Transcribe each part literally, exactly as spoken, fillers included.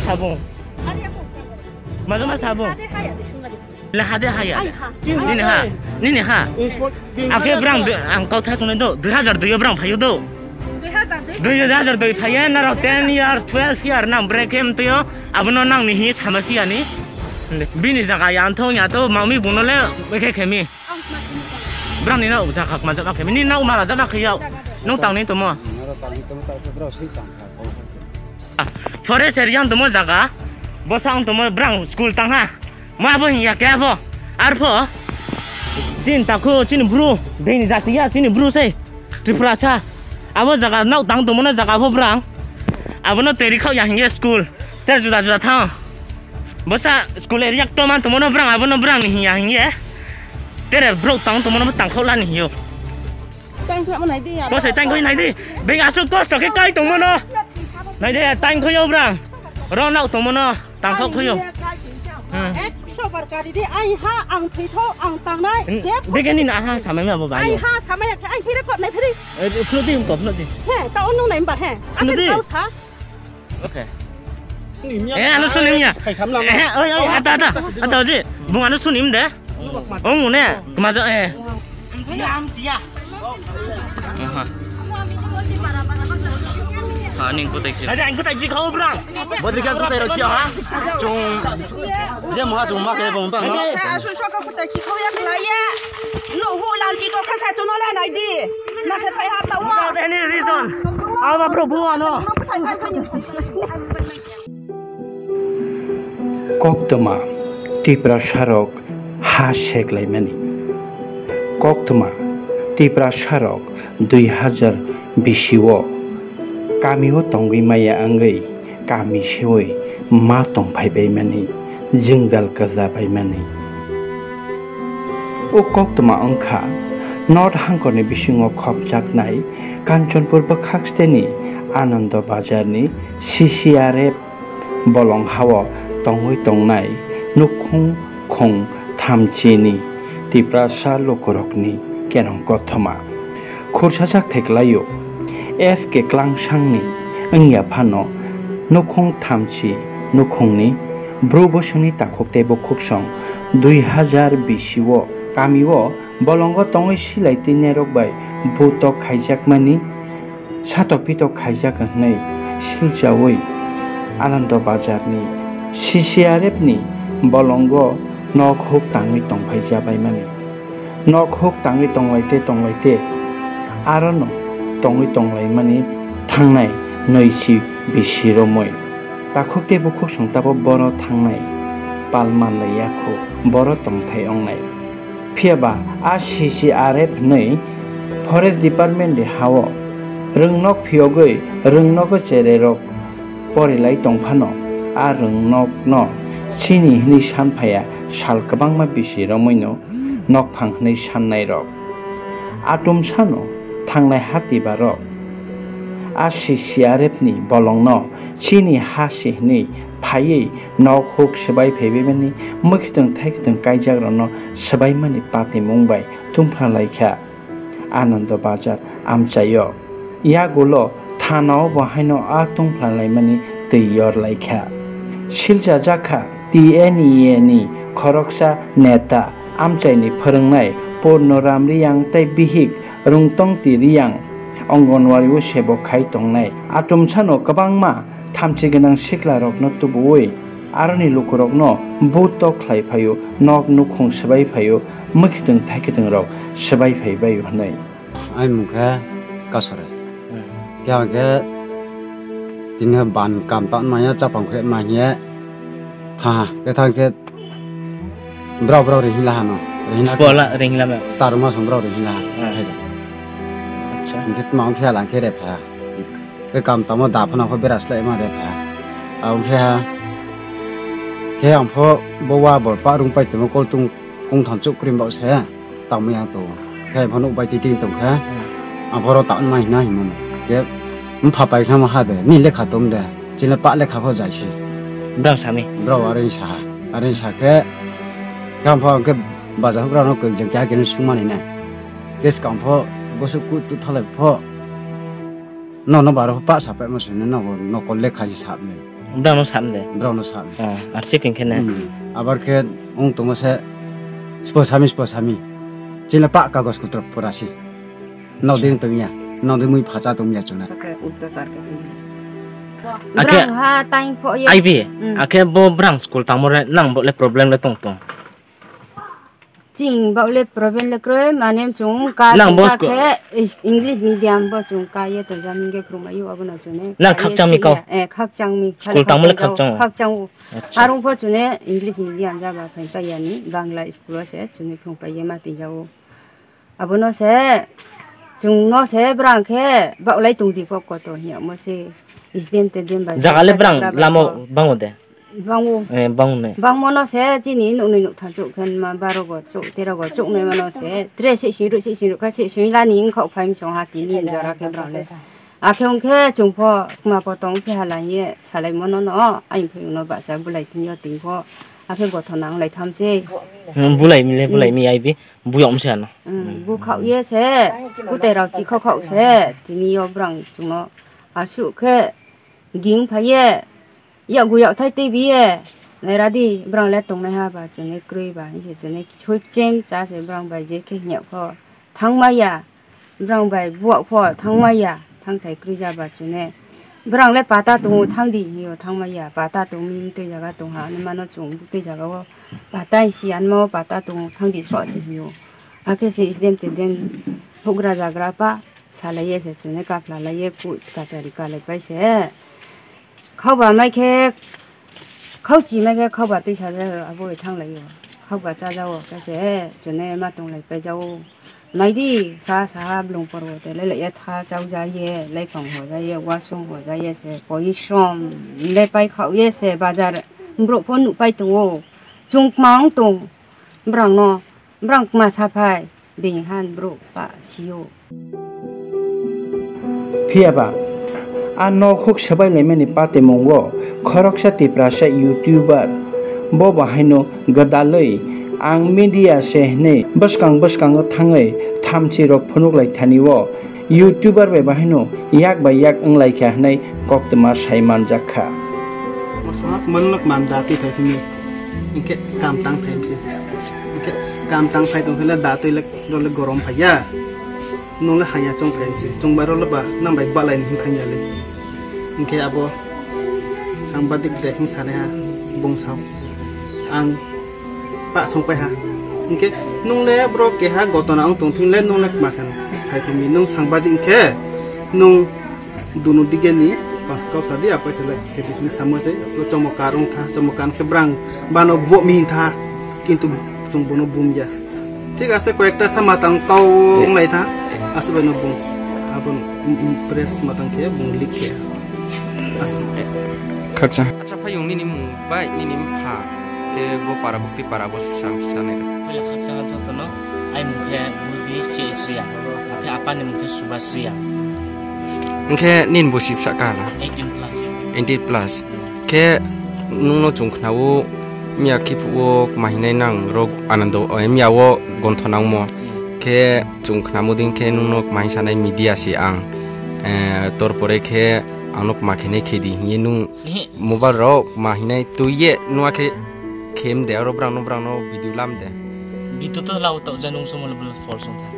Sabung. Majama sabung. Le hade haya. Nini ha. Nini ha. Akhe brang ang kau tha sunai do. Dui hajar dui brang phayo do. Dui hajar dui phaya naro ten years, twelve year nang break em tuyo. Abono nang ni hi sama phiya ni. Bini jaga ya anthong ya to mami buno le ekhe khemi. Brang ni na uja khak majak akhe. Ni na umara jama khe yau. Nung tang ni tomo. Forest area ang tomo jaga. Bosa ang tomo brang school tang ha. Ma abo hiya khe abo. Arpho. Chin takhu chini bru. Dei ni jati ya chini bru sei. Tripura sa. Abo jaga nau tang tomo na jaga pho brang. Abono teri khau ya hinge school. Ter juda juda thang. Bosa school area to man tomo no brang abono brang ni hiya hinge. Tere bro tang tomo no tang khau la ni hiyo. Tang khe amo nai di ya. Bosa tang khoi nai di. Beng asu kosto khe kai tomo no. Nai de tang khoi yo brang. Ro nau tomo no tang khau khoi yo. Hmm. Ekso bar kari di ai ha ang thwi tho ang tang nai. Hmm. Jeb. Bege ni na ha samai ma bo bai. Ai ha samai khe ai thire kot nai phiri. Eh, phlo di ko phlo di. He, ta onu nai ba he. Phlo di. Ake tau sa. Okay. Eh, ano sunim ya. Eh, oi, oi, ata, ata, ata, oji. Bung ano sunim de. Ong ne, kemaja, eh. Aha. Ha, ning kutai sih. Ada yang kutai sih kau berang. Bodi kan kutai roti ha. Cung. Dia mau cung makai bang bang. Asu sokha kutai sih kau ya kelai ya. No hu lan sih kau kasar tu no lah nai di. Nakhe phai ha ta wa. Without any reason. Aba bro bu ano. Koktwma Tiprasarok ha seklaimani. Koktwma Tiprasarok dui hajar bisi o kamio tongwi maya wngwi kami sewi ma tongphaibaimani, jwngjal kwjabaimani. O koktwma wngkha North Hangkorni bisingo khopjaknai Kanchanpur bwkhak steni Anando Bazarni C C R F bolong hao tongwi tongnai nukhung khung thamchini Tiprasa lukurokni kenong kothoma. Khursajak theklaio S K Klangsangni wngya phano nukhung thamchi nukhungni bru bosongni takhuk tei bukhuksong dui hajar bisi o kamio bolongo tongwi silai twi nerok bai butok khaijakmani satok pitok khaijak hwnwi silchaui Anando Bazarni C C R F ni bolongo nok huk tangwi tongphai jabaimani. Nok huk tangwi tonglaite tonglaite arono tongwi tonglaimani thangnai nwi si bisi romwi. Takhuk tei bukhuksong tabo boro thangnai pal manlaiya kho, boro tongthai wngnai. Phiya ba a C C R F hwnwi Forest Department ni hao rwngnok phiyogwi rwngnogo chererok porilai tongphano, a rwngnokno chini hwnwi sanphaiya sal kwbangma bisi romwino nokphang hwnwi sannairok. Atumsano thangnai hatibarok a C C R F ni bolongno chini ha si hwnwi phaiwi nok huk swbai phaibaimani, mwkhwtwng thaikwtwng kaijakrokno swbaimani patimung bai tungphla laikha Anando Bazar amchaio. Yagulo thanao bo haino a tungphla laimani twi yor laikha. Silchajak kha T N E A ni khoroksa neta amchaini phwrwngnai Purno Ram Riyang tei bihik Rungtongti Riyang Anganwadi o sebo khai tongnai. Atumsano kwbangma thamchi gwnang siklarokno tubuwi aroni lukurokno butok khlai phaio, nok nukhung swbai phaio, mwkhwtwng thaikwtwng rok swbai phai baio hwnwi. Ai mung khe Kasore. Hmm. Khe ang khe tini ban kam ta manya chapang khe manya tha khe thang khe Brao brao ring hila hano. Ring hila Spo khe la ring hila ma. Tarma song brao ring hila ha. Ah. Hai da. Acha. Hingke tma ong phiya lang khe re pha. Ke kam tamo da phano kho beras lai ma re pha. Abo phiya. Ke ang pho bo wa bor pa rung pai tamo kol tung kung thon chuk krim bao se. Tamo yang to. Khe phano bai ti ting tong kha. Hmm. Ang phoro ta ma hina himo. Ke mpha pai khama ha de. Ni lekha tom de. Chini pa lekha pho jai se. Brao sami. Brao aring sa. Aring sa khe. Khe ang pho ang khe baja hukrano koi jeng kya khe sungmani na. Khe skang pho bosu ku tu thalai pho. No no baro pho pa sa pa ma suni no no kol lekha si sa me. Brang no sam de. Brang no sam. Oh, ar si king kene. Hmm. Abar khe ong tongo se spo sami, spo sami. Chila pa kagos kutrok pura si. Nok ding tong ya. Nok ding mui phacha tong ya chuna. Ke utto char ke. Ake brang ha time pho ye. Ai bi. Hmm. Ake bo brang school tangmo re nang bo le problem le tong tong. Ching bak le problem le kroi, mane chung ka nang bo cha khe is-, English medium bo chung ka ye to jani ge phrum ayu abo no chune. Nang khakchang mi kau? Eh, khakchang mi. School tangmo le khakchang. Khakchang u. Acha. Arung pho chune English medium ja ba phai pa yani, Bangla school o se chune phrum pa ye ma ti jao. Abo no se chung no se brang khe bak lai tung di pho koto hiya mo se. Is dem te dem ba. Jaga le brang lamo bango de. Bango. Eh, bango ne. Bangmo no se chini nukni nuktham chuk khen ma baro go chuk, tero go chuk nai mano se. Tre se siru, se siru kha se sui lani wngkha phai mchong ha tini jora khe brang le. Akhe wngkhe chwng pho kma poto wngkhe halai ye salai mono no, ayung phai no bacha bulai tin yo tin pho. Akhe gothona wng lai tham se. Hmm, bulai mi le, bulai mi ai bi, buyok mse ano. Hmm, bu khao ye se, kutai rao chi khao khao se, tini yo brang chwng no asuk khe ging phai ye. Yakgu yakthai tei biye nairadi, brang le tongnai ha ba chwngwi kwrwi ba, hinse chwngwi soi chem cha se brang bai je khe hinya pho thangma ya, brang bai buak pho thangma ya, thangthai kwrwi ja ba chwngwi. Brang le pata tongo thangdi hiyo thangma ya, pata tongmi tei jaga tongha, ani mano chwng tei jaga o pata si anma o pata tongo thangdi sro se hiyo. Akhe se isdem tedem hugra jagra pa salai ye se chwngwi kapla lai ye kut kachari kalai pai se. Khauba mai khe, khauchi mai khe khauba twi sajao, abo bai thang lai o. Khauba chajao, khe se, chwne ma tong lai pai jao. Mai di, sa saha blung porbo te le le ya tha chao ja ye, lai phang ho ja ye, wasung ho ja ye se, poi som le pai khao ye se, bazar bro pho nu pai tongo. Chung kma ong tong, brang no. Brang kma saphai, bini han bro pa sio. Phiya ba, a nok huk swbai laimani patimungo khoroksa Tiprasa YouTuber, bo bo haino gwdalwi ang media se hwnwi bwskang bwskango thangwi thamchi rok phunuk lai thani o. YouTuber bai bahaino yak bai yak wng lai kha hwnwi koktwma sai manjak kha. Moso manlok man da twi phai phini. Hinkhe kam tang phai mse. Hinkhe kam tang phai tong phai le da twi le role gorom phai ya. Nung le haya chong phai mse. Chong bai role ba nang bai balai ni hin phai ya le. Hinkhe abo sangbadik de hin sane ha bung sao. Ang pa song pai ha. Hinkhe nung le bro keha gotona wng tong thing le nung le kma khe phai phimi nung sangbadik hinkhe nung dunu dige ni pa kau sa di apai se le hebi ni samo se chomo kar wng tha chomo kan khe brang bano bo mi tha kintu chung bono bum ya. Thik ase koyekta sama tang kau wng lai tha aswk bai no bum abon press matang khe bung lik khe aswk. Khakcha. Acha phai yung nini mung bai nini pha. Ke bo para bukti para bo sa, sa nai. Puila khaksa jotono ai mung khe Budi C H Riya. Khe apani mung khe Subas Riya. Hingkhe nin bo sip sa ka na? Eighteen plus. Eighteen plus. Khe nungno chung khnawo miya khe phuo kma hinai nang rok Anando, eh, miya o gontho nangmo. Hmm. Khe chung khnamo ding khe nungno kma hinsanai media si ang. Eh, tor pore khe angno kma khenai khedi hinye nung Ehe. Mobile rok ma hinai twi ye nua khe khem de oro brang no brang no video lam de. Video to lao to janung somo le false ong tha.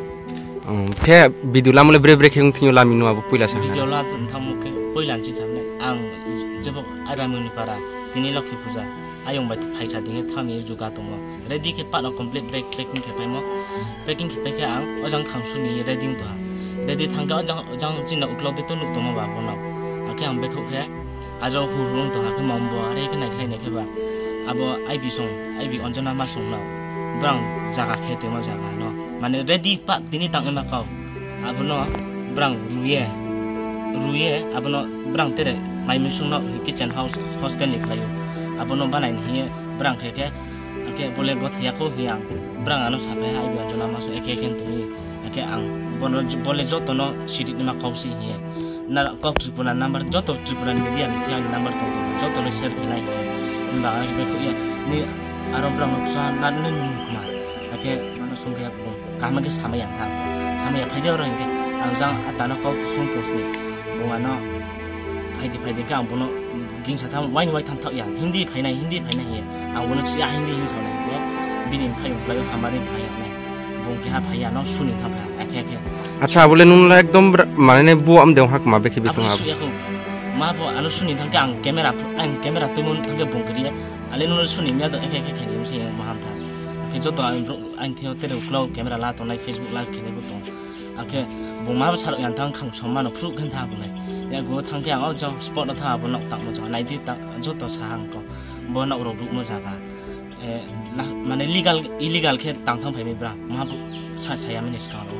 Um, khe video lam le bre bre khe ung thinyo lami nua bo puila sa. Video la tun thang mo khe puila chi thang ne ang jebo aram ni para tini lokhi puja ayong bai phai sa ding thang ni juga tong mo. Ready khe pano complete pack, packing khe paimo. Packing khe paikhe ang ojang kham suni ready wng tongha. Ready thangkhe ojang, ojang chini uklok de to nuk tongma ba bono. Akhe ang bekhok khe ajo hu hu wng tongha khe mambo are khe naikhlai naikhe ba. Abo I B song, I B Anjana ma song no. Brang jaga khe tongma jaga no. Mane ready pa tini tang ema kau. Abono brang ruye, ruye abono brang tere mai misung no kitchen house hostel ni khlaio. Abono banai ni hiye brang khe khe Ake bole gothia kho hi ang. Brang ano sapai ha ibi anjona maso eke eke tongwi. Ake ang bono bole joto no sidik nima kok si hiye. Na kok Tripura number joto Tripura media ni thang number tong tong joto no share khinai hiye. Ni ba ang be kho ya ni aro brang no sa na ne nung kuma. Ake mano sung ya ko. Kaham ke sama ya tha. Sama ya phaidi oro ke ang jang atano kok sung to sini. Bung ano phaidi phaidi ke ang bono Gingsa tham, waini wai tham thok ya, Hindi phainai, Hindi phainai hiya. Ang bono siya Hindi hin sawnai hiya. Bini phai uklai hamari phai ya nai. Bung keha phai ya, no suni tham phai, akhe akhe. Acha, abole nung la ekdom bra-, mane ne bu am de hak ma bekhe bekhe Aboni ma. Suya ko. Ma bo ano suni thangke ang camera, ang camera twi mon thangke bung kiri ya. Ale nung suni miya do ekhe ekhe khe ni mse yang maham tha. Ke joto ang bro, ang theo tere uklai camera la tongnai, Facebook live khe ne bo tong. Akhe bung ma bo sarok yang thang khang som mano phru khen tha bung le. Ya go thangke ang o jang spot o tha abo nok tak mo jang nai di tak joto sa hang ko. Bo nok rok ruk mo jaga. Eh, na-, mane legal, illegal khe tang thang phai mi bra. Ma bo sa, sa ya mani skang ro.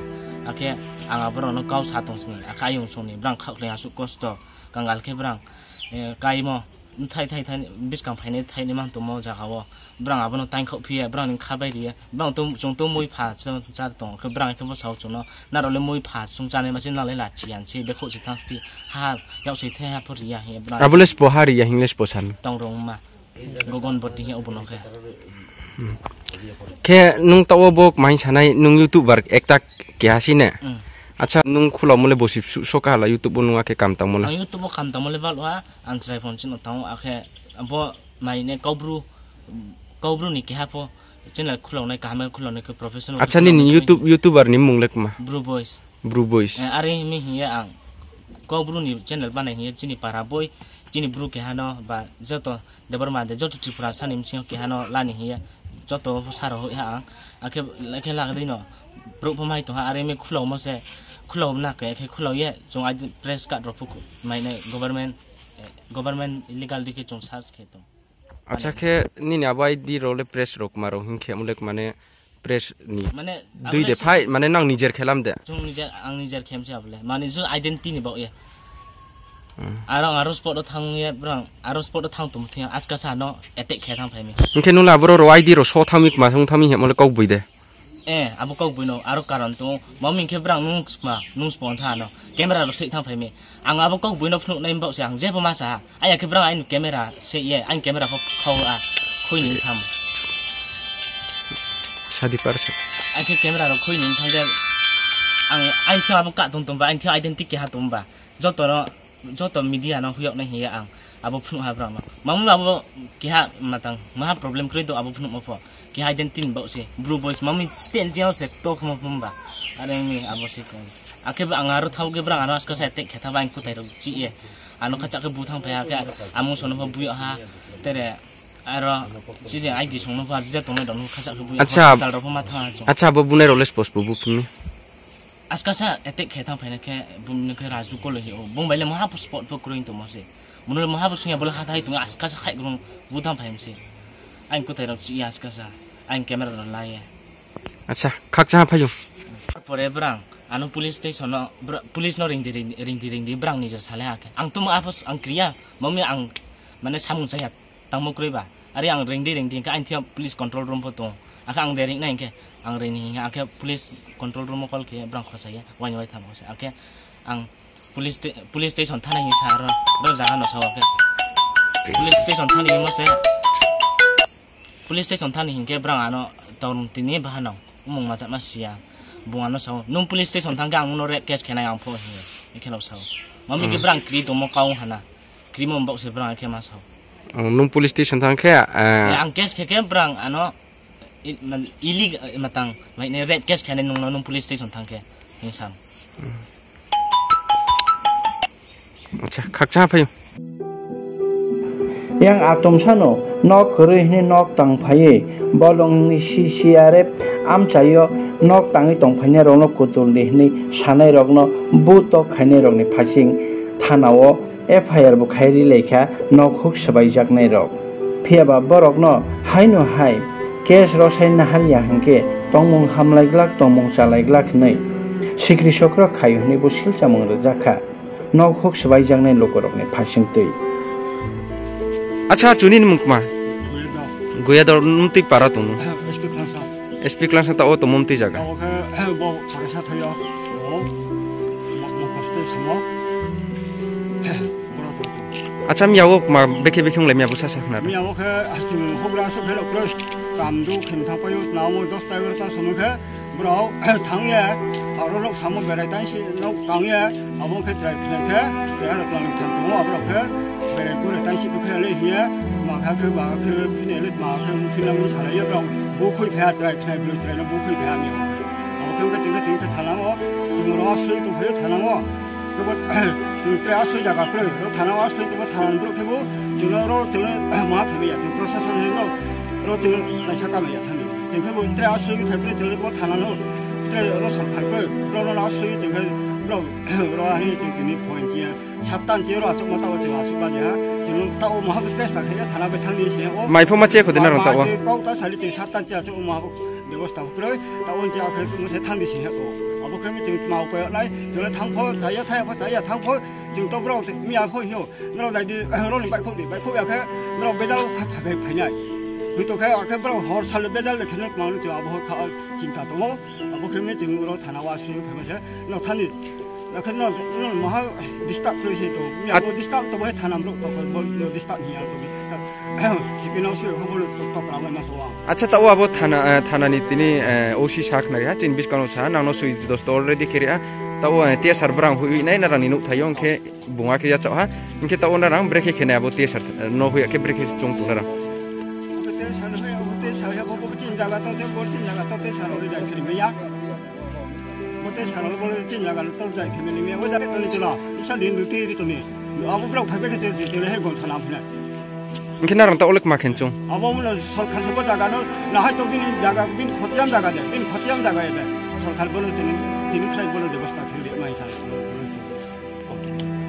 Akhe ang abo rok no kau sa tong sini. Akhe ayung song ni brang khak le asuk kosto. Kangal khe brang, eh, kai mo. Thai, thai, thai, biskang phainai, thaini man tongmo jaga o. Brang abono taingkhok phiya, brang ni khabai riya. Brang to, chwng to mui pha, chwng cha tong, khe brang khe bo sao chwngno. Narole mui pha, chwng chanai ma se nalai la chiyan se, bekho se thang sti. Ha, yau se the ha phor ya he, brang. Abole spo ha riya, hingle spo san. Tong rong ma. Gogon boti he obono khe. Khe nung tawo bo mai sanai, nung YouTuber ekta keha si ne? Mm. Acha, nung khula mole bosi su-, soka hala YouTube o nung akhe kam tang mole? Ang YouTube o kam tang mole bal wa. Ang chwrai phone chino tang, akhe bo mai ne Kaubru, Kaubru ni keha po channel khuloknai, kaham khuloknai khe professional Acha, khuloknai nini khe YouTube, YouTuber ni mung le kma? Bru Boys. Bru Boys. Eh, are mi hiya ang Kaubru ni channel banai hiya chini para boy, chini bru keha no ba joto Debbarma de joto Tripura sani msing keha no lani hiya joto saro ha ang. Akhe, akhe lagdino bru po mai to ha, are mi khulokmo se, khulok na khe, khe khulok ye chung I D press card rok phuku mai nai government, eh, government illegal dikhe chung search khe tong. Acha khe nini abo I D rok le press rok ma rok hinkhe amulek mane press ni Mane dui de phai mane nang nijer khelam de. Chung nijer, ang nijer khem se abole. Mane jun identity ni bok ye. Hmm. Aro, aro spot o thang ye brang, aro spot o thang tum thang aska sa no attack khe thang phai mi. Hinkhe nula bro ro I D ro so thami ma sung thami he mole kok bui de. Eh, abo kok buino aro karon tongo. Mami khe brang nung sma, nung sma tha no. Camera rok swi thang phai mi. Ang abo kok buino phunuk nai bok se ang jebo ma sa. Aya khe brang aini camera se ye, aini camera pho khau a. Khoi ni tham. Sadi par se. Ai khe camera rok khoi ni thang de. Ang aini thang abo ka tung tung ba, aini thang identity keha tung ba. Joto no joto media no huyok nai hiya ang abo phunuk ha brang no. Mamu abo keha matang maha problem kroi do abo phunuk mo pho. Keha identity ni bok se Bru Boys mamu stand jail se tok mo phum ba. Are ni abo se ko. Akhe ba ang aro thau ke brang ano aska sa tek khe thaba ang kutai rok chi ye. Ano kachak ke bu thang phai ha ke amung sono pho buyo ha. Tere aro chini I D song no pho arjak tong nai dong kachak ke buyo Acha. Hospital rok pho ma thang ha chung. Acha abo bunai rok le spos bu bu phim ni. Askasa attack khe thang phaina khe bumni khe Raju Kolo hi o. Bung bai le maha spot pho kroi tongmo se. Bumno le maha sungya bole hathai tongo askasa khai grung bu thang phaim se. Ain kutai rok chi askasa. Ain camera rok lai ya. Acha, khakcha phayo. Pore brang ano police station no bra-, police no ring di ring di ring di brang ni je sale ha khe. Ang tum apos ang kriya. Mami ang mane samung chaya. Tangmo kwrwi ba? Ari ang ringdi ringdi hwnkhe aini thiyang police control room pho tongo. Akhe ang de ringnai hwnkhe ang ringni hwnkhe akhe police control room o call khe brang khosai ya waini wai thamo se. Akhe ang police sta-, police station thana hini sa aro, ro jaga no sao akhe. Police station thani himo se. Police station thani hwnkhe brang ano tong tini bahano umung machama siya. Bung ano sao, "Nung police station thangkhe ang nono rape case khenai ang pho," hinwi. Ikhe no sao. Mami khe brang kri tongmo kau hana. Krimo mbok se brang khe ma sao. Oh, nung police station thang khe, eh, Eh, ang case khe khe brang ano, i-, man, illegal, eh, matang, mai ne rape case khe ne nung no nung police station thang khe, hin sam. Acha, khakcha phayo. Yang atom sano nok kwrwi hwnwi nok tang phaiwi bolongni C C R F amchaio nok tangwi tong phainai rokno kutul di hwnwi sanai rokno butok khainai rokni phaising thanao F I R bo khai ri lai kha nok huk swbaijaknai rok. Phiya ba borokno haino hai case rosai nahar ya hwnkhe tongmung hamlai glak, tongmung chalai glak hwnwi sikri sokro khai hwnwi bo silchamung rwjak kha nok huk swbaijaknai lukurokni phaising twi. Acha, chuni ni mung kma? Guyador. Guyador nung twi para tong. S P Khlangsa. S P Khlangsa ta o tongmung twi jaga. Oke, bo para sa thayo. O, mo, mo, mo, mo, mo. Acha, miya o kma bekhe bekhe wng lai miya bo sa sa khna. Miya o khe, ah, chwng hobra so phero kro. Kam do khem tha payo, na mo dos ta egarota somo khe. Borok thangya, aro rok samo berai tang si nok tangya, abo khe chwrai khlai khe, chwrai rok lang thang tongo, abo rok khe, Bere kure tai si bukhe le hiya, ma kha khe ba khe phine le ma khe phine le sala yo rong bu khui pha trai khnai blu trai no bu khui pha mi. Abo khe khe khe khe thalang o, tumro asli tu phe thalang o. Khe bo tu tre asli jaga kre, ro thalang o asli tu thalang bru khe bo, tulo ro tulo ma phe ya tu process le ro, ro tulo lai sa ka ya thani. Tu khe bo tre asli tu tre tulo bo thalang o, tre ro sorkar kre, ro ro asli tu khe ro, ro ari tu ni point ya. Satan che ro achuk mata o chwng achuk ba je ha. Chwng ta o maha stress ta khe thana bai thang di se o. Mai pho ma che kho de na ro ta o. Kau ta sali chwng satan che achuk maha bebosta khroi ta o che akhir mo se thang di se ha o. Abo khe mi chwng ma o ko lai chwng thang pho cha ya tha ya pho cha ya thang pho chwng to bro mi a pho hio. Nrok dai di ro ni bai kho di bai kho ya khe nrok bejal pha pha bai phai nai. Hui to khe akhe bro hor sal bejal de khe nok ma no chwng abo kha chinta to mo. Abo khe mi chwng ro thana wa su phe mo se no thani. Nakhe no, no, maha disturb khlai se to. At- Abo disturb to bai thana bro to, bo, bo disturb ni ang to. Sipi no se ho bolo to, to kra ma to ang. Acha, ta o abo thana, eh, thana ni tini, eh, O C sak nai ha, chin bis kano sa, nang no sui dos to already khe ri a. Ta o, eh, T S R brang hui nai na rang ni nuk thayo, hwnkhe bunga khe ya chao ha. Hwnkhe ta o na rang brekhe khe nai abo T S R, eh, no hui khe brekhe chung tu na rang. Abo T S R hui, abo T S R hui, bo, bo chin jaga to, bo chin jaga to, T S R hui jai khe ri ya. Bote salo bole chin jaga lo tor jai family me o jai toni tula. Isa din duti ri toni. Abo blok phai beke je je tele he gon thana phina. Hwnkhe narang ta olek ma khen chung. Abo mulo sorkar se bo jaga no na hai to bini jaga bin khotiam jaga de. Bin khotiam jaga de. Sorkar bole tini tini khrai bole bebosta thang de mai sa.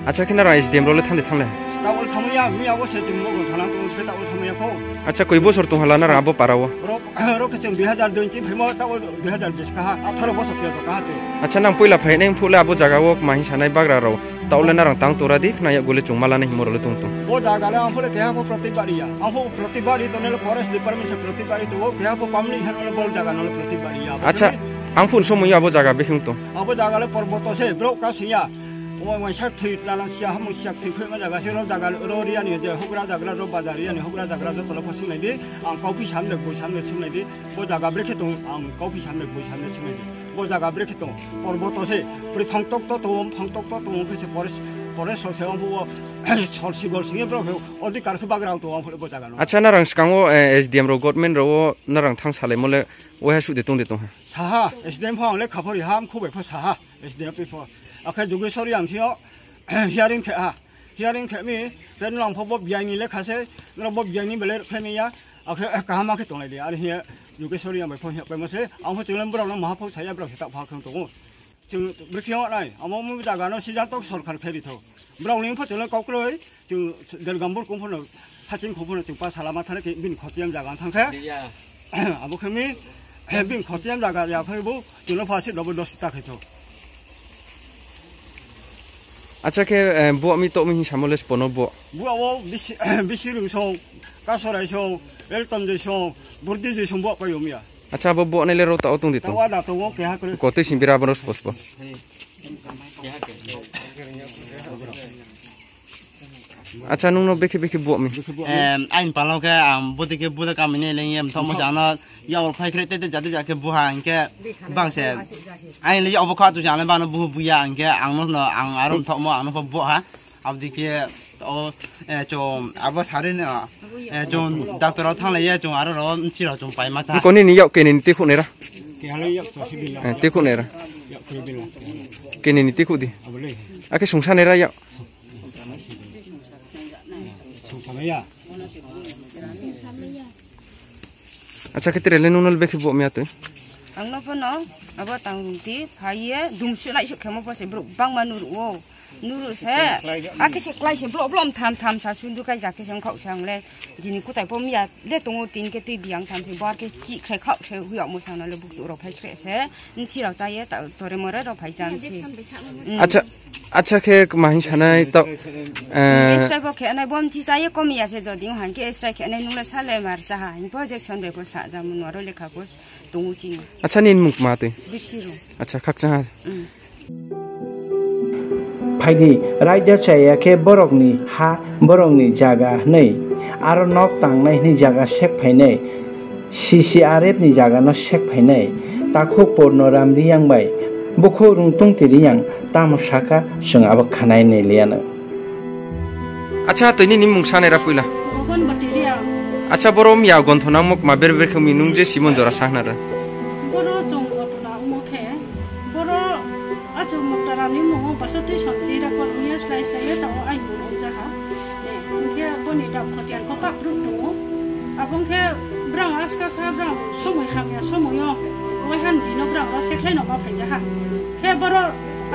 Acha khe narang S D M role thang de thang le. Ta ol thamaya mi abo se chung mo gon thana to se ta ol thamaya ko. Acha koi bosor tong hala narang abo para o. Ro Aro khe chwng dui hazar dui ni phai mo ta o dui hazar bish kaha, atharo bosor khe kaha twi. Acha, nang puila phai nai phule abo jaga o ma hin sanai bagra rok. Ta ole narang tang tora di khna ya gole chwng mala nai himo role tong tong. Bo jaga le ang phule keha pho protibari ya. Ang pho protibari to nele forest department se protibari to o keha pho pamni han ole bol jaga nole protibari ya. Acha, ang phun somoy abo jaga bikhing to. Abo jaga le porboto se bro ka siya. O mai sak thwi lalang siya hamung siya thwi khoi ma jaga se ro jaga ro riya ni je hugra jaga ro bazar riya ni hugra jaga ro tolo pho sinai di. Ang kau phi samle boi samle sinai di. Bo jaga brekhe tong, ang kau phi samle boi samle sinai di. Bo jaga brekhe tong, porboto se, pori phang tok to tong, phang tok to tong, khe se pore, pore so se, ang bo, sol si gol singe bro, odikar khe bagra tong, ang bo jaga no. Acha, narang skango, eh, S D M ro, government ro, narang thang salai mole, oha su de tong de tong ha. Saha, S D M phang le khapori ham, khubai pha saha, S D M pi pho. Akhe Jogeshwari ang thio, hearing khe ha. Hearing khe mi, tei nang pho bo biyai ni lekha se, nang bo biyai ni belai khe mi ya, akhe kaham khe tonglai di, ari hiya, Jogeshwari ang bai phone hiya pai ma se, ang pho chwng borok no maha pho saya borok se tak pha khang tongo. Chwng bwrwi khe nai, amo mo jaga no sijak tok sorkar khe ri tho. Borok ni pho chwng kok kroi, chwng Delgambur kung pho no, Haching kung pho no chwng pa salama thane khe bini khotiyang jaga thang khe. Abo khe mi, bini khotiyang jaga ya khe bo, chwng pha se dobo dos ta khe tho. Acha khe, eh, bo mi to mi hin samo les pono bo. Bo abo bisi, bisi rung song, kasorai song, eltom jai song, burdi jai song bo pa yom ya. Acha bo bo nele ro ta otung di to. Tawa da to wo keha kre. Ko te sin bira bro spos po. Acha nung no bekhe bekhe bo mi. Em, ain palo khe ang budi khe budi kamini leng yem thomo jano. Yabo phai kre tete jate jake buha hingke bangse. Ain le yabo kha tu jana bano buhu buya hingke ang no no ang aro thokmo ang no pho buha. Abdi ke o, eh, chum abo sari no, eh, chum doctor o thang le ye chum aro ro nchi ro chum pai ma cha. Koni ni yok keni ni tikhu nera. Ke halo yok so si bila. Eh, tikhu nera. Yok ke bila. Keni ni tikhu di. Abo le. Ake sungsa nera yok. Sungsa ya. Acha khe tere le nunal bekhe bo miya twi. Ang no phano abo tang rung ti phai ye dum su nai su khemo bo se bro bang ma nuru o. Nuru se. Ake se klai se bro bro tham tham sa sundu kai ja khe se khau sang le. Jini kutai pom ya le tongo tin ke twi biang tham se bar ke ki khai khau se hu ya mo sang na le buk tu ro phai kre se. Nthi rok cha ye ta tore more rok phai jam si. Acha, acha khe ma hin sanai ta, eh, Israel bo khe nai bom thi cha ye kom ya se jodi hang khe Israel khe nai nung le sa le mar cha ha hin po Jackson be ko sa jam no ro lekha ko tung u chini. Acha nin mung ma twi. Birsi ro. Acha khak cha ha. Phaidi, raida chaya khe borokni ha, borokni jaga hwnwi, aro nok tangnai hwnwi jaga sek phainai, C C R F ni jaga no sek phainai, takhuk Purno Ram Riyang bai bukhuk Rungtung Ti Riyang tamo saka chwng abo khanai nai liyano. Acha, twi nini mung sanai ra puila. Gogon Batiria. Acha, boro miya gonthona mok ma ber ber khami nung je Simon jora sahna ra. Boro chong gotona omo khe, boro achuk muktarani mungo basotwi sonchi ra kor niya slai slai ye tao ai mungo jaha. Eh, hwnkhe boni dap khotian ko kapruk tongo. Abong khe brang aska sa brang somoi hamya somoyo waihan dino brang ro sekhlai no ma phaijaha. Khe boro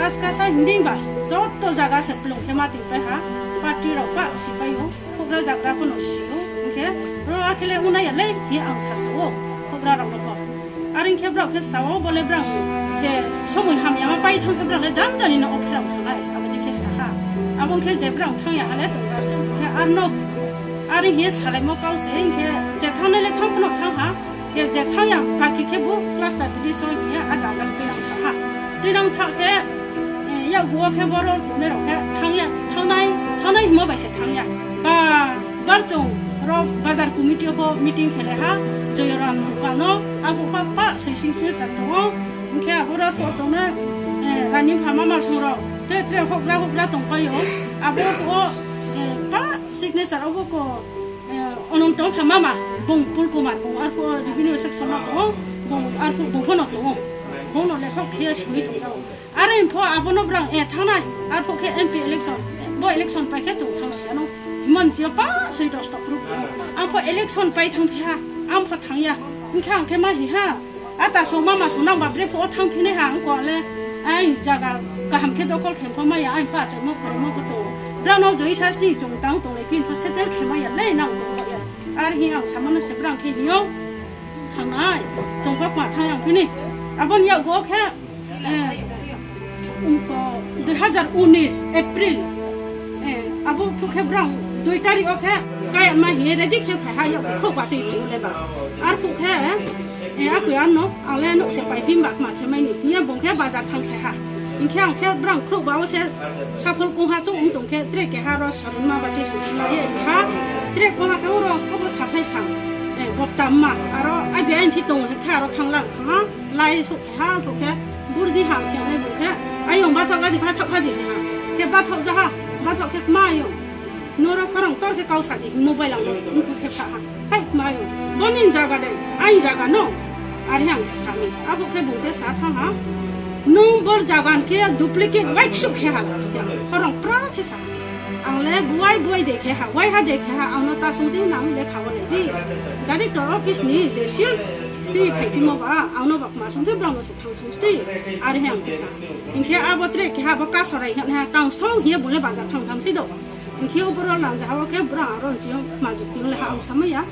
aska sa hinding ba joto jaga se plung khe ma tingpai ha. Party rok ba sipai o. Khobra jagra phano sio, hwnkhe, "Ro akhele unaya le," hi ang sasao, khobra rokno pho. Are hwnkhe brao khe sao, bole brao je somoi hamya ma pai thang khe brao le jan jani no ophirao thangnai, aboni khe saha. Abo hwnkhe je brao thangya hale tong rasta hwnkhe arno, are hwnkhe salaimo kau se, hwnkhe je thangnai le thang phano thang ha, Khe je thangya, baki khe bo cluster tini soi hiya, a dajal twi nang tha ha. Twi nang tha khe, eh, ya guo khe boro tuni rok khe thangya, thangnai, thangnai himo bai se thangya. Ba, bar chong ro bazar committee o pho meeting khele ha, Joyoram dukan o, abo pa, pa, soi sing khe sa tongo. Hwnkhe abo ro pho tongnai, eh, rani pha mama song rok, tre, tre, hokra, hokra tong pai o. Abo pho, eh, pa, signature obo ko, Eh, Ononto wngkha mama, bung Pulkumar, bung arphuh revenue section o tongo, bung arphuh bung phano tongo, bungno lekhok khiya simi tongjago. Are pho abono brang, eh, thangnai, arphuh khe M P election, bo election pai khe chwng thang siyano, himon jiyo pa soi dos tok group tongo. Ang pho election pai thang phiha, ang pho thangya, hwnkhe ang khe ma hiha. A ta song mama song nang ba bre pho thang phine ha ang ko le. Ai jaga kaham khe dokol khe pho maya ai pa chai mo khoro mo ko to. Bra no joi sa sti chong tang tong le phin pho settle khe maya le nang tong ya. Ar hi ang samano se brang khe hiyo. Thang ai chong kok ma thang yang phine. Abon ya go khe. Eh, um, ko, dui hazar unis April, eh, abo phu khe brang dui tarik o khe kaya ma hiye ready khe phai ha, ya khok ba twi phai le ba. Ar phu khe, eh, aku ya no, ale no se pai phim bak ma khe mai ni. Hiye bong khe bazar thang khe ha. Hing khe ang khe brang khok ba o se saphol kong ha chung ung tong khe tre ke ha ro sarin ma ba che su ma ye ha. Tre ko ha khe ro ko bo sa phai sang. Eh, bok tam ma aro ai be ain thi tong khe aro thang lang ha. Lai sok ha, sok khe, burdi ha, khe, ai, bung khe, ayong bathok gadi, bathok gadi, ha. Khe bathok jaha, bathok khe, ma ayong. Noro khorang tor khe kau sadi, mobile ang, nukhu khe pha ha. Hai, ma ayong. Boni jaga de, ai jaga no. Ari ang khe sami. Abo khe bung khe sa thang ha. Nung bor jaga khe duplicate waik suk khe ha. Khorang pra khe sa. Ang le buai buai de khe ha, wai ha de khe ha, ang no ta sung di nang le kha bo le di. Director office ni je sil ti phai ti mo ba, ang no bak ma sung di brang no Thang sung sti, ari he ang kisa. Hingkhe abo tre keha abo kasorai hwnha tang song hiye bole bazar thang tham si do. Hingkhe oboro lamja hao khe bura aro nching ma juk ting le ha ang samaya.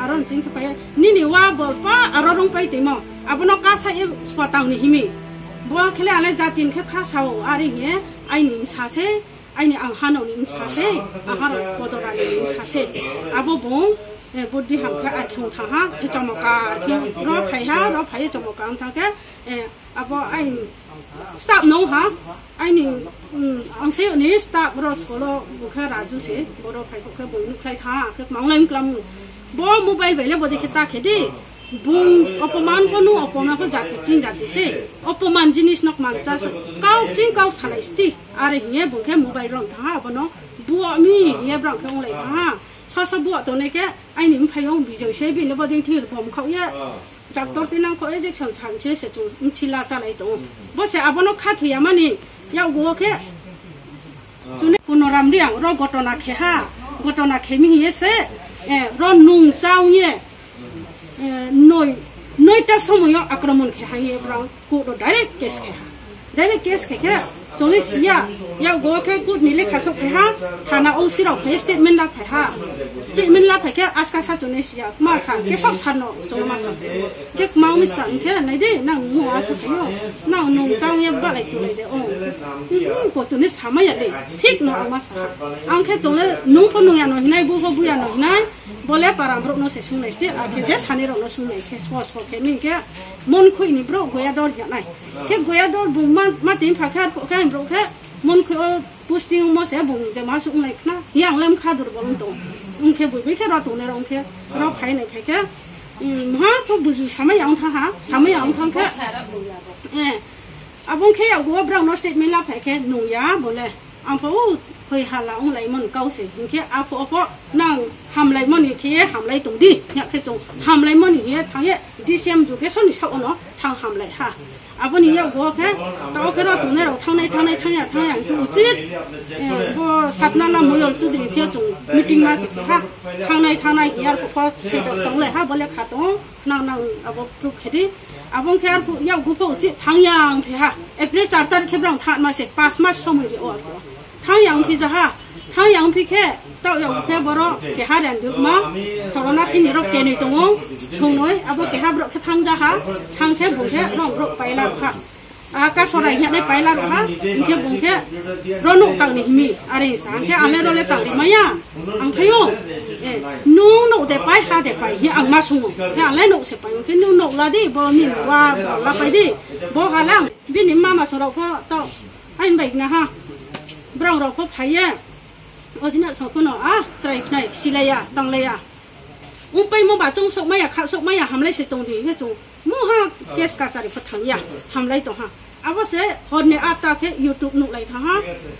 Aro nching khe paye nini wa bol pa aro rung pai timo. Abono kasa e swa tang ni himi. Bo khele ale jatin khe kha sao ari he aini sa se. Aini ang hano ni wngsa se, ang hano kodorani ni wngsa se. Abo bung, eh, buddi hamkhe akhung thangha, khe chomoka, khe ro phaiha, ro phaiye chomoka wng thangkhe, eh, abo aini staff no ha, aini, mm, ang se ni staff ro skolo bukhe Raju se, boro phai khe bung nukhlai tha, khe manglai wngklam. Bo mobile bai le bodi khe ta khe di. Bung opoman ko nung opoman ko jati ching jati se. Opoman jinis nok man chas. Kau ching kau salai sti. Are hiye bung khe mobile rong tha abono. Buo mi hiye brang khe onglai tha. Soso buo to ne khe aini mphai ong bijoi se bini boding thir bom khau ya. Doctor tinang ko injection chan se se chung mchila chalai to. Bo se abono kha thuya mani. Ya go khe. Chune kuno ram riang ro gotona khe ha. Gotona khe mi hiye se. Eh, ro nung chau ye. Eh, noi, noita somoyo akromon khe haiye brang court o direct case khe ha. Direct case khe khe chole siya, ya go khe court ni lekha sok khe ha, thana O C rok phai statement la phai ha. Statement la phai khe aska sa chole siya, ma sa, khe sok sa no, chole ma sa. Khe ma mi sa, khe nai de, nang mu a khe yo, nang nung chang ya ba lai tu lai de, o. Hmm, ko chole sama ya de, thik no ang ma sa. Ang khe chole nung pho nung ya no hinai, bu pho bu ya no hinai. Bole param rok no se sungnai sti, a khe je sani rok no sungnai khe spo spo khe min khe mon khui ni bro goya dor ya nai. Khe goya dor bung ma, ma tin pha khe ar khe bro khe mon khui o posting mo se bung je ma suk nai khna. Yang lem kha dur bol to. Ung khe bui bui khe ro to ne ro ung khe ro phai nai khe khe. Um, ha ko buji sama yang tha ha, sama yang thang khe. Eh, abong khe ya go bro no statement la phai khe nung ya bole. Ang pho o hoi hala wng lai mani kau se, hinkhe apho apho nang hamlai mani khe hamlai tong di, ya khe chwng hamlai mani hiye thang ye D C M education ni sa ono thang hamlai ha. Aboni yago khe, tao khe rok tongnai rok thangnai, thangnai, thangya, thangya, hinkhe uchit, eh, bo Satnala Moyol Chudri thio chwng meeting ma khe ha, thangnai, thangnai, hiya arphuh khe se dos tong lai ha, bo lekha tongo, nang, nang abo proof khe di. Abo wng khe arphuh yago pho uchit thangya wng phi ha. April char tarikh khe brang thang ma se, pas mas somoi ri o arphuh. Thang yang phi jaha, thang yang phi khe, tao yang khe borok keha rang duk ma, sorona thini rok kenui tongo, thungnoi, abo keha borok khe thang jaha, thang khe bung khe rong rok paila rok ha. A ka sorai hwnwi paila rok ha, hwnkhe bung khe ro nuk tang ni himi, are sa, hwnkhe ale ro le tang ri maya, ang khayo, eh, nuk nuk de pai, ha de pai, hi ang ma sungo, khe ale nuk se pai, hwnkhe nuk nuk la di, bo ni wa, bo la pai di, bo ha lang, bini mama sorok pho, tao, Ain bai na ha. Brang rok pho phaiya. O jina song phono a chrai khnai silaiya tanglaiya. Ung pai mo ba chung sok maya kha sok maya hamlai se tong di he chung. Mo ha kes kasari pho thangya hamlai tong ha. Abo se horni atta khe YouTube nuk lai kha ha.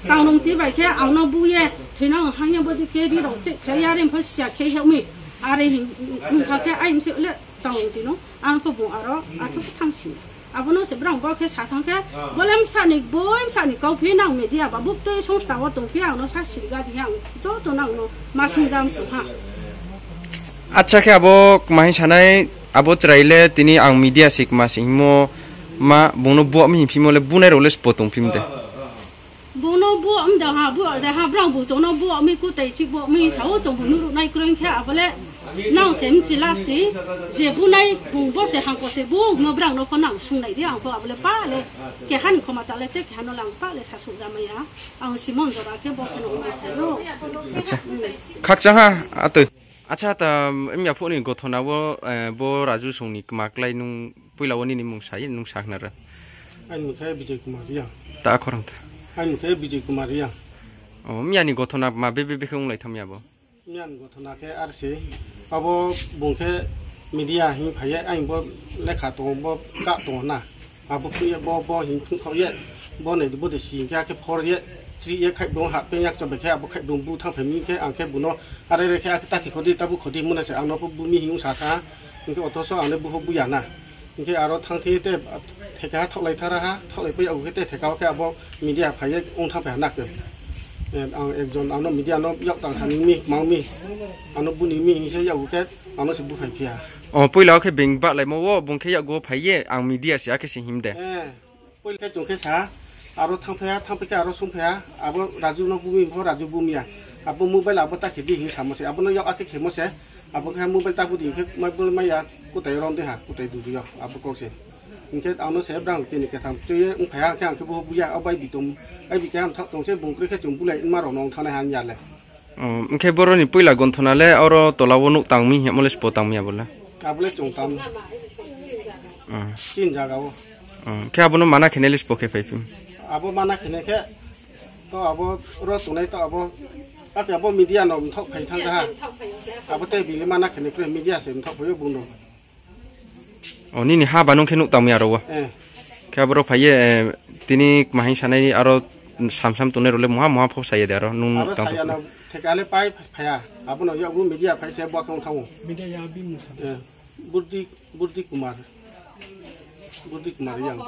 Tang nung ti bai khe ang no buye thina ang hangya bodi khe ri rok che khe ya rim pho sia khe he mi. Are hin ung kha khe ain se le tang nung ti no ang pho bo aro a khe thang si. Abono se brang bo khe sa thang khe, ah, bolem sani, boim sani kau phi nang media ba buk twi songsta o tong phi ang no sa sirga di ang joto nang no ma sung jam sung ha. Acha khe abo kma hin sanai, abo chwrai le tini ang media si kma si himo ma bung no bo mi hin phimo le bunai rok le spo tong phim de. Bono bo amda ha, bo da ha, brang bo chono bo ami kutai chi bo ami sao chong bo nuru nai kroi khe abole nang sem chi last di je bunai bung bo se hangko se bo no brang no pho nang sung nai di ang pho abole pa le ke han khoma ta le te ke han lang pa le sa sung da maya ang Simon jora khe bo khe no nai sa yo. Acha. Khakcha ha atoi. Acha ta em ya phone ni gothona bo, eh, bo Raju song ni kma klai nung puila o nini mung sai nung sakna ra. Ani mung khe Bijay Kumar Reang. Ta khorang ta. Ani mung khe Bijay Kumar Reang. O, miyani gothona ma be be be khe wng lai tham ya bo? Miyani gothona khe R C, abo bung khe media hin phai ye, ani bo lekha tongo, bo ka tongo na. Abo phung ye, bo, bo hin phung khao ye, bo nai bo de si khe, khe phor ye, chri ye khai bung ha pe yak chobe khe, abo khai bung bu thang phai mi khe, ang khe buno are re khe, ak ta khi khodi, ta bu khodi muna se, ang no bu mi hin sa kha, hingke othoso ang ne bu ho bu ya na. Hingke aro thang thi te theka thok lai thara ha, thok lai pe abo khe te theka o khe abo media phai ye ong thang phai ha na ke. Eh, ang ekjon ano media no yak tang sa ni mi, mang mi, ano bu ni mi hin se yak khe, ano se bu phai phiya. O, puila o khe beng ba lai mo, o bung khe yak go phai ye, ang media se akhe se him de. Eh. Poil khe chwng khe sa, aro thang phaiya, thang phai khe aro sung phaiya, abo Raju no bumi pho Raju bumiya. Abo mobile abo ta khe di hin samo se, abo no yok akhe khemo se, abo khe mobile ta budi khe mobile maya kutai rom de ha, kutai budi yo, abo kok se. Hingkhe ano se brang tini ketham chwi ye wng phaiya, hingkhe ang khe bo buya, o bai bitum, ai bi khe ham thak tong se bung kre khe chwng bulai ma rok no wng thang nai han ya le. Oh, hingkhe boroni puila gonthona le oro tola o nuk tang mi, hemo le spo tang mi abo le? Abo le chwng tam. Oh. Chin jaga o. Oh, khe abono mana khene le spo khe phai phim? Abo mana khene khe to abo ro tunai to abo, ake abo media no mthok phai thang ha. Abo te bini mana khene kre media se mthok phai o buno. O, nini ha ba nung khe nuk tang mi aro o? Eh. Khe aboro phai ye, eh, tini kma hin sanai aro sam sam tongnai rok le muha muha pho sai ye de aro nung nuk tang saya tong. Theka le pai phaya. Abono yago media phai se bo khe wng thango. Media ya bi mung sa. Eh, Burdi, Burdi Kumar. Burdi Kumar yang.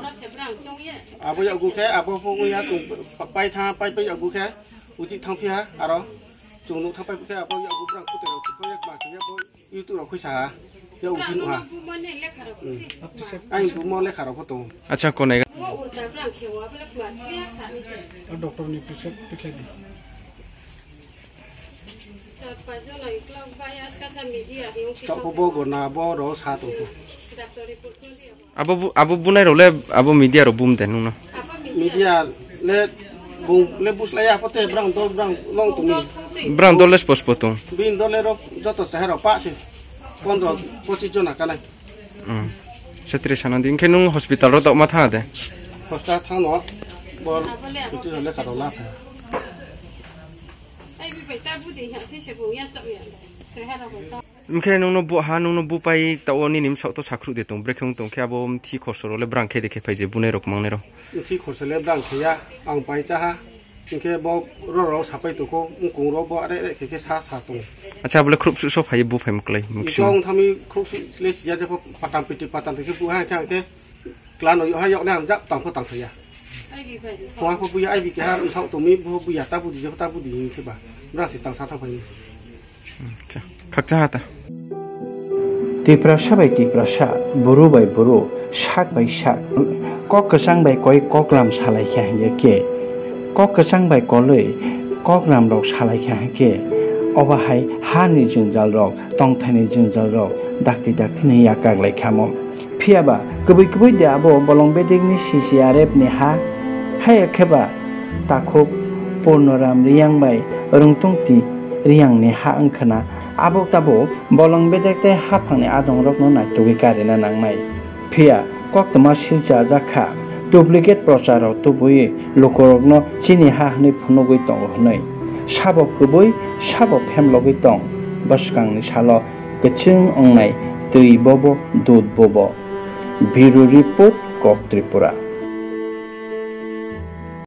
Abo yago khe abo pho ya tung pai tha pai pai yago khe uji thang phiya aro chung nuk thang pai khe abo yago brang kutai rok khe ya kma khe ya bo. YouTube rok khuisa ha. Ya ubi nuha. Ang bumo lekha rok photo. Acha konai. Doctor ni prescribe tikhlai di. Tok bo bo gona bo ro sa tong. Abo bu-, abo bunai rok le abo media rok bum de nung no? Media le bung le buslai ya, apo te brang dol brang long tong ni. Brang dol le spo spo tong. Bin dol le rok joto chahai rok pa se pondro pochis jona kanai. Hmm. Setri sana di. Hingke nung hospital rok tokma tha de? Hospital thang no. Bor itu le karo la pha. Hingke nungno bo ha, nungno bo pai ta o nini bwsao to sakhruh de tong, brekhe wng tong khe abo mthi khorso rok le brang khe de khe phai je bunai rok mangnai rok. Mthi khorso le brang khe ya, ang pai cha ha, Hingke bo roro sapai tongkho, wngkung ro bo are are khe khe sa sa tongo. Acha, abole khrup su so phai bu phai muklai, muksima. Ito wng thami khrup su le siya jepho patam piti patam piti bu hai khe klan o ha yok ne ang jak tang pho tang saya. Phung ha pho buya ai bi khe ha wng thok tongmi bo buya ta budi jepho ta budi hing khe ba. Bra se tang sa thang phai. Acha, khakcha ha ta. Tiprasa bai Tiprasa, Bru bai Bru, sak bai sak, kok kwchang bai koi koklam salai kha hingya khe, kok kwchang bai kolwi koklam rok salai kha hingkhe, obo hai ha ni jwngjal rok, tongthai ni jwngjal rok dakti dakti ni yakak lai khamo. Phiya ba kwbwi kwbwi de abo bolong bedek ni C C R F ni ha, haya khe ba takhuk Purnoram Riyang bai Rwngtungti Riyang ni ha wngkhwna, abo tabuk bolong bedek tei haphang ni adong rok no naitugwi karina nangnai. Phiya koktwma silcha jak kha, duplicate prochar rok tubui lukurok no chini ha hwnwi phunugwi tongo hwnwi. Sabo kwbwi, sabo phemlogwi tong, bwskang ni salo kwchwng wngnai twi bobo dud bobo. Bureau Report, Kok Tripura.